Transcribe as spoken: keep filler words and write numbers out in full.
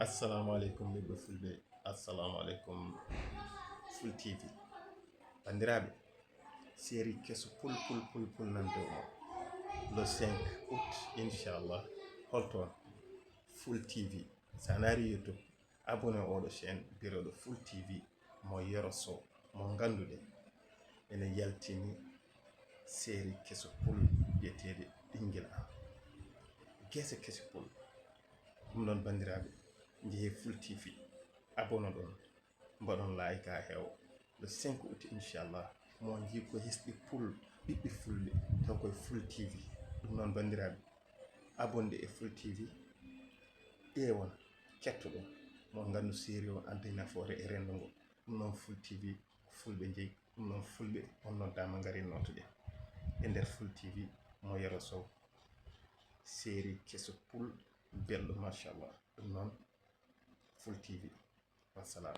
Assalamu aleykum, ɓiɓɓe fulɓe. Assalamu aleykum, Full T V. Banndiraaɓe, série keso pul, pul, pul, pul nan dow mon. Le cinq août, inchallah, holto on? Full T V. So a naari YouTube, abonné oɗo chaîne biyeteeɗo Full T V, mo Yero Sow, mo ngannduɗen ene yaltini série keso pul biyeteeɗo Ɓinngel Am. Gese keso pul. Ɗum noon, banndiraaɓe, njehee Full T V, abonoɗon, mbaɗon like haa heewa. Le cinq août, inchallah, mo njii ko hesɗi pul, ɓiɓɓe fulɓe, taw koye Full T V. Ɗum noon, banndiraaɓe, abonde e Full T V, ƴeewon, kettoɗon, mo nganndu série on adday nafoore e renndo ngo. Ɗum noon, Full T V, ko fulɓe njeyi. Ɗum noon, fulɓe, on noddaama, ngari nootoɗen e nder Full T V, mo Yero Sow. Série keso pul, belɗo, machallah. Ɗum noon, Full T V. Wassalam.